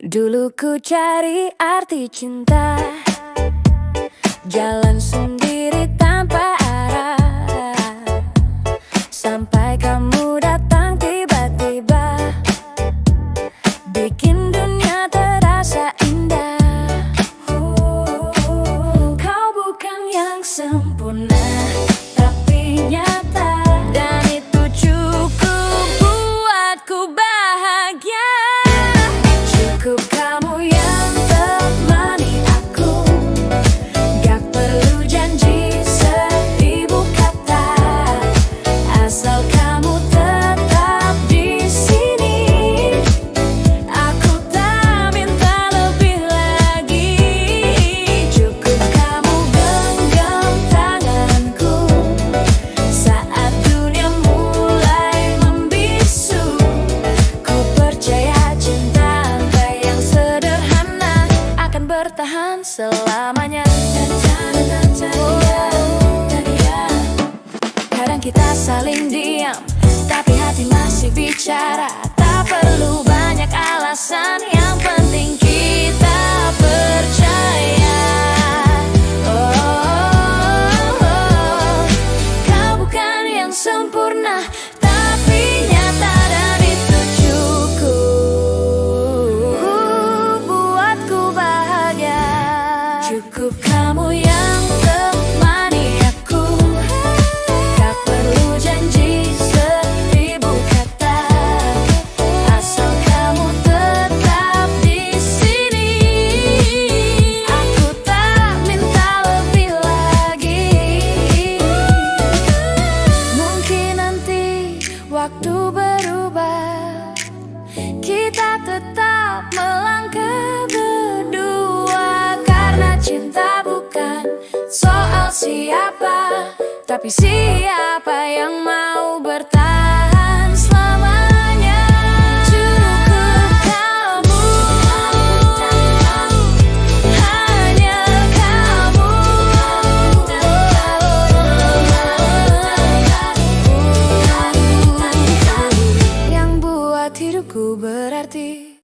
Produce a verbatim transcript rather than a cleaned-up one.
Dulu ku cari arti cinta, jalan sendiri tanpa arah, sampai kamu datang tiba-tiba, bikin dunia terasa indah. Kau bukan yang sempurna, tapi nyata, dan itu cukup buatku bahagia. Cukup kamu yang temani aku, gak perlu janji seribu kata, asal kamu tetap di sini. Aku tak minta lebih lagi, cukup kamu genggam tanganku saat dunia mulai membisu. Ku percaya cinta yang sederhana akan bertahan selamanya. Kadang kita saling diam, tapi hati masih bicara. Tak perlu banyak alasan, yang penting kita percaya. Oh, kau bukan yang sempurna, tapi nyata, dan itu cukup buatku bahagia. Cukup kamu yang temani aku, tak perlu janji seribu kata, asal kamu tetap di sini. Aku tak minta lebih lagi. Mungkin nanti waktu berubah, kita tetap melangkah berdua, karena cinta bukan soal siapa, tapi siapa yang mau bertahan.